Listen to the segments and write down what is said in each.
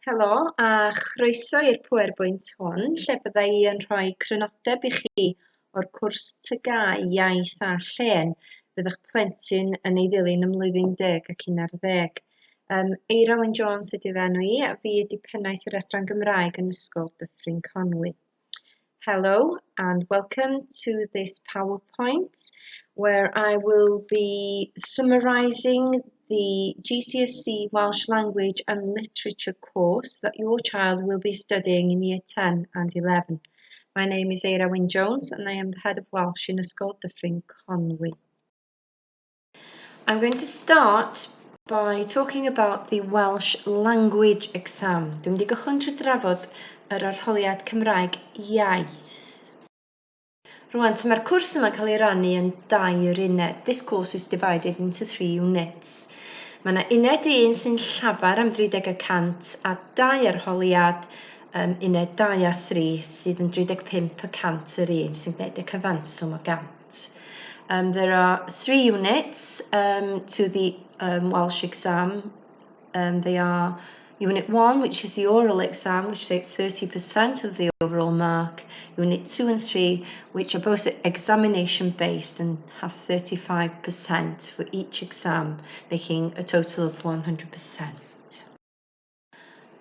Helo a chroeso i'r pŵerbwynt hwn lle bydda i yn rhoi crynodeb i chi o'r cwrs TGAU Iaith a Llên fydd eich plentyn yn ei ddilyn ym mlwyddyn deg ac 11. Um, Eira Wyn Jones ydy fy enw i a fi ydy pennaeth yr adran Gymraeg yn Ysgol Dyffryn Conwy. Hello and welcome to this PowerPoint where I will be summarising the GCSE Welsh Language and Literature course that your child will be studying in Year 10 and 11. My name is Eira Wyn Jones and I am the Head of Welsh in Ysgol Dyffryn Conwy. I'm going to start by talking about the Welsh Language Exam. Dwi'n mynd i gychwyn trwy drafod yr arholiad Cymraeg iaith. Rwan, mae'r cwrs yma'n cael ei rannu yn dair uned. This course is divided into three units. Mae yna uned un sy'n llafar am 30% a dau arholiad uned 2 a 3 sydd yn 35% yr un sy'n gwneud y cyfanswm o 100. There are three units to the Welsh exam. They are Unit 1, which is the oral exam, which takes 30% of the overall mark. Unit 2 and 3, which are both examination based and have 35% for each exam, making a total of 100%.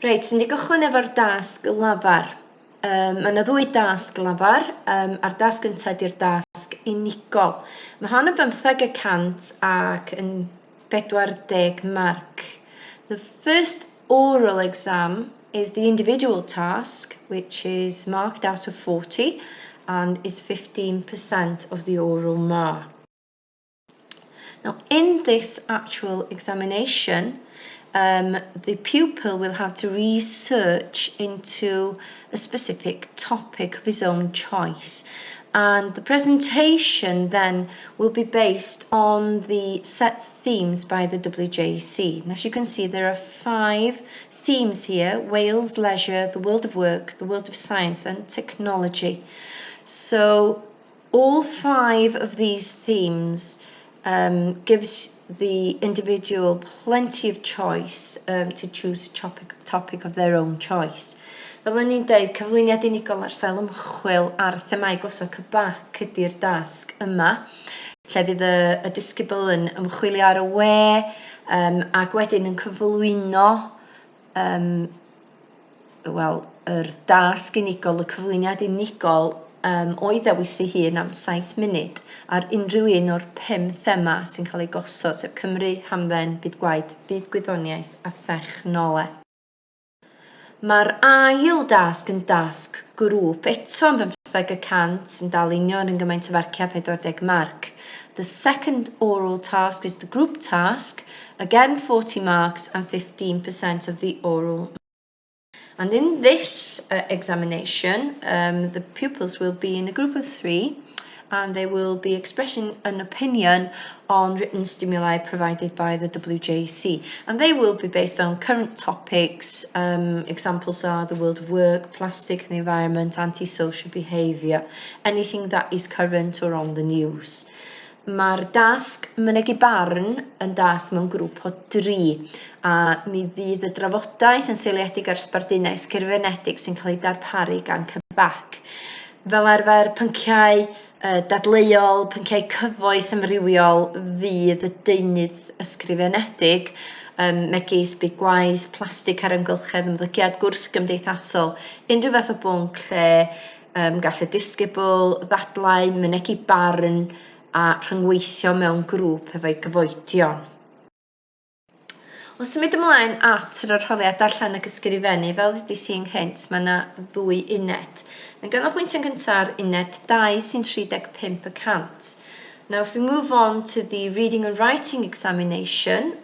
Reit, mynd i gychwyn efo'r dasg lafar. Mae yna ddwy dasg lafar, a'r dasg gyntaf ydy'r dasg unigol. Mae hon yn 15% ac yn 40 marc. The first oral exam is the individual task, which is marked out of 40 and is 15% of the oral mark. Now, in this actual examination, the pupil will have to research into a specific topic of his own choice. And the presentation then will be based on the set themes by the WJEC. And as you can see, there are five themes here: Wales, leisure, the world of work, the world of science and technology. So all five of these themes gives the individual plenty of choice to choose a topic of their own choice. Fel o'n i'n deud, cyflwyniad unigol ar sail ymchwil ar themâu gosod CBAC ydy'r dasg yma, lle fydd y disgybl yn ymchwilio ar y we ac wedyn yn cyflwyno wel, yr dasg unigol, y cyflwyniad unigol o'i ddewis ei hun am 7 munud ar unrhyw un o'r pum thema sy'n cael ei gosod, sef Cymru, Hamdden, Byd Gwaith, Byd Gwyddoniaeth a Thechnoleg. Mae'r ail dasg yn dasg grŵp, eto yn 15% yn dal union yn gymaint o farciau, 40 marc. The second oral task is the group task, again 40 marks and 15% of the oral. And in this examination, the pupils will be in a group of three and they will be expressing an opinion on written stimuli provided by the WJEC. And they will be based on current topics. Examples are the world of work, plastic and the environment, antisocial behaviour, anything that is current or on the news. Mae'r dasg mynegi barn yn dasg mewn grŵp o dri a mi fydd y drafodaeth yn seiliedig ar sbardunau ysgrifenedig sy'n cael ei darparu gan CBAC. Fel arfer pynciau dadleuol, pynciau cyfoes amrywiol fydd y deunydd ysgrifenedig, megis byd gwaith, plastig a'r amgylchedd, ymddygiad gwrthgymdeithasol, unrhyw fath o bwnc lle gall y disgybl ddadlau, mynegi barn a rhyngweithio mewn grŵp efo'i gyfoedion. O symud ymlaen at yr arholiad darllen ac ysgrifennu, fel ddudis i ynghynt, mae yna ddwy uned. Yn ganolbwyntio'n gyntaf ar uned 2 sy'n 35%. Now, if we move on to the reading and writing examination,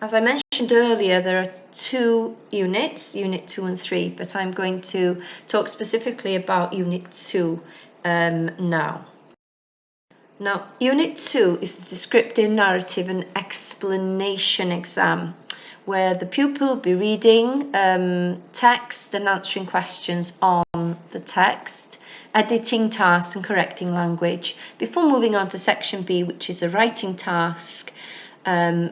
as I mentioned earlier, there are two units, Unit 2 and 3, but I'm going to talk specifically about Unit 2 now. Now, Unit 2 is the descriptive narrative and explanation exam, where the pupil will be reading text and answering questions on the text, editing tasks and correcting language, before moving on to section B, which is a writing task,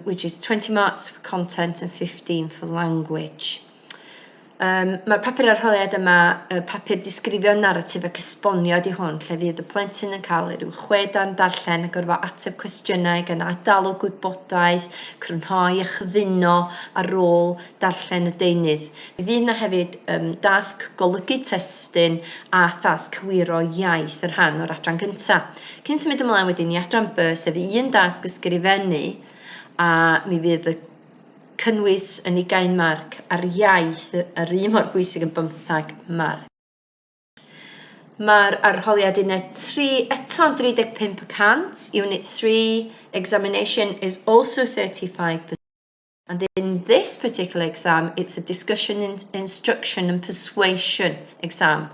which is 20 marks for content and 15 for language. Mae'r papur arholiad yma, y papur disgrifio naratif ac esbonio ydy hwn, lle fydd y plentyn yn cael rhyw chwe darn darllen a gorfod ateb cwestiynau gan adael o gwybodaeth, crynhoi a chyfuno ar ôl darllen y deunydd. Mi fydd yna hefyd um, dasg golygu testun a thasg cywiro iaith yr rhan o'r adran gyntaf. Cyn symud ymlaen wedyn i adran B, sef un dasg ysgrifennu, a mi fydd y cynnwys yn ugain marc a'r iaith yr un mor bwysig yn bymthag marc. Mae'r arholiad uned 3 eto'n 35 y cant. Unit 3 examination is also 35%. And in this particular exam, it's a discussion, instruction and persuasion exam.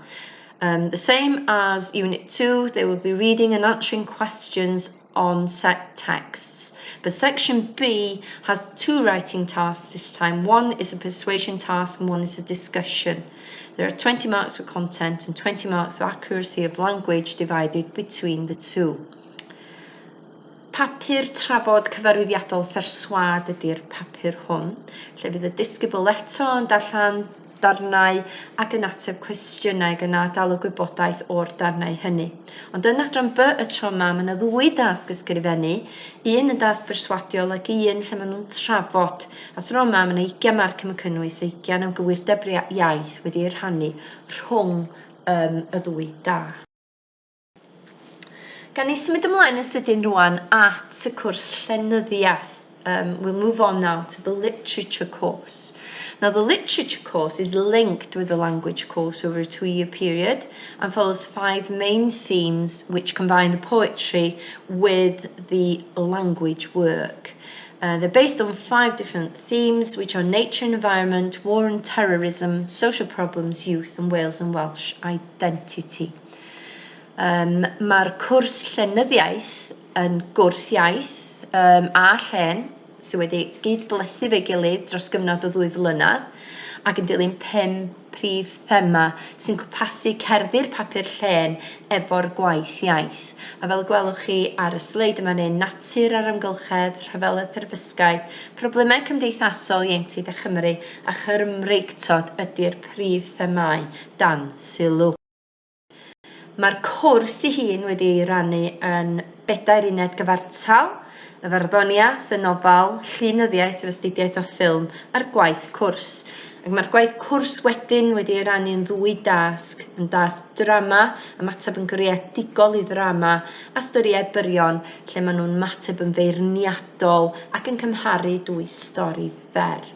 The same as Unit 2, they will be reading and answering questions on set texts. But Section B has two writing tasks this time. One is a persuasion task and one is a discussion. There are 20 marks for content and 20 marks for accuracy of language divided between the two. Papur trafod cyfarwyddiadol pherswâd ydy'r papur hwn, lle fydd y disgybl eto yn darllen darnau ac yn ateb cwestiynau gan adael y gwybodaeth o'r darnau hynny. Ond yn adran B y tro yma, mae yna ddwy dasg ysgrifennu, un yn dasg berswadiol ac un lle maen nhw'n trafod. A thro yma, mae yna 20 marc am y cynnwys a 20 am gywirdeb iaith wedi ei rhannu rhwng um, y ddwy dasg. Gan ni symud ymlaen yn sydyn rwan at y cwrs llenyddiaeth. We'll move on now to the literature course. Now, the literature course is linked with the language course over a 2-year period and follows five main themes which combine the poetry with the language work. They're based on five different themes, which are nature and environment, war and terrorism, social problems, youth and Wales and Welsh identity. Mae'r cwrs llenyddiaeth yn gwrs iaith a llên sydd wedi gyd-blethu efo'i gilydd dros gyfnod o 2 flynedd ac yn dilyn pum prif thema sy'n cwmpasu cerddi'r papur llên efo'r gwaith iaith. A fel y gwelwch chi ar y sleid yma, neu natur a'r amgylchedd, rhyfel a therfysgaeth, problemau cymdeithasol ieuenctid a Chymru a Chymreictod ydy'r prif themâu dan sylw. Mae'r cwrs ei hun wedi ei rannu yn bedair uned gyfartal, y farddoniaeth, y nofel, llenyddiaeth sef astudiaeth o ffilm, a'r gwaith cwrs. Ac mae'r gwaith cwrs wedyn wedi ei rannu yn ddwy dasg, yn dasg drama, ymateb yn greadigol i ddrama, a storïau byrion lle maen nhw'n ymateb yn feirniadol ac yn cymharu dwy stori fer.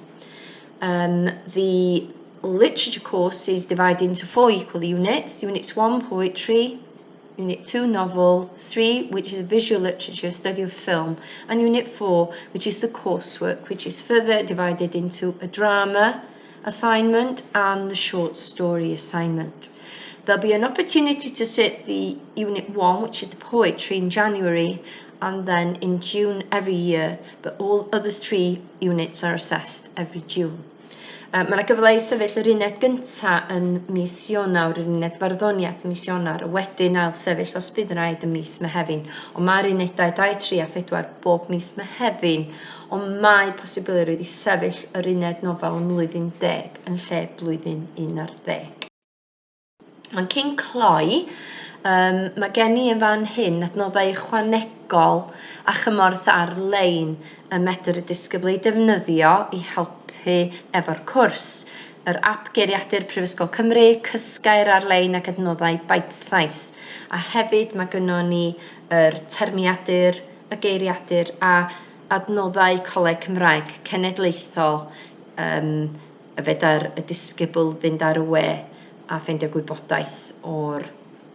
The literature course is divided into four equal units. Unit 1, poetry, Unit 2, novel, 3, which is visual literature, study of film, and Unit 4, which is the coursework, which is further divided into a drama assignment and the short story assignment. There'll be an opportunity to sit the Unit 1, which is the poetry, in January, and then in June every year, but all other three units are assessed every June. Mae yna gyfle i sefyll yr uned gyntaf yn mis Ionawr, yr uned farddoniaeth yn mis Ionawr, a wedyn ail sefyll os bydd yn rhaid yn mis Mehefin. Ond mae'r unedau 2, 3 a 4 bob mis Mehefin, ond mae posibilrwydd i sefyll yr uned nofel ym mlwyddyn 10 yn lle blwyddyn 11. Ond cyn cloi, mae gen i yn fan hyn adnoddau ychwanegol a chymorth ar-lein y medr y disgybl ei defnyddio i helpu efo'r cwrs. Yr app Geiriadur Prifysgol Cymru, Cysgair ar-lein ac adnoddau Bitesize. A hefyd mae gynnon ni yr termiadur, y geiriadur a adnoddau Coleg Cymraeg Cenedlaethol y fedar y disgybl fynd ar y we a ffeindio gwybodaeth o'r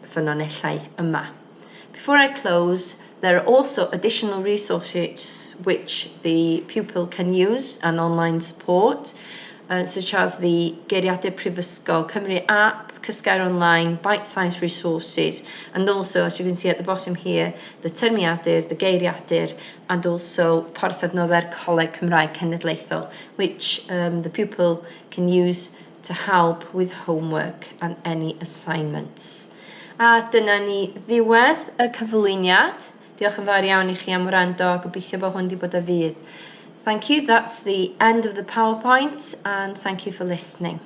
ffynonellau yma. Before I close, there are also additional resources which the pupil can use and online support, such as the Geiriadur Prifysgol Cymru app, Cysgair Online, Bite-Sized Resources, and also, as you can see at the bottom here, the Termiadur, the Geiriadur, and also Porth Adnoddau'r Coleg Cymraeg Cenedlaethol, which the pupil can use to help with homework and any assignments. A dyna ni ddiwedd y cyflwyniad. Diolch yn fawr iawn i chi am wrando a gobeithio bod hwn wedi bod o fudd. Thank you, that's the end of the PowerPoint and thank you for listening.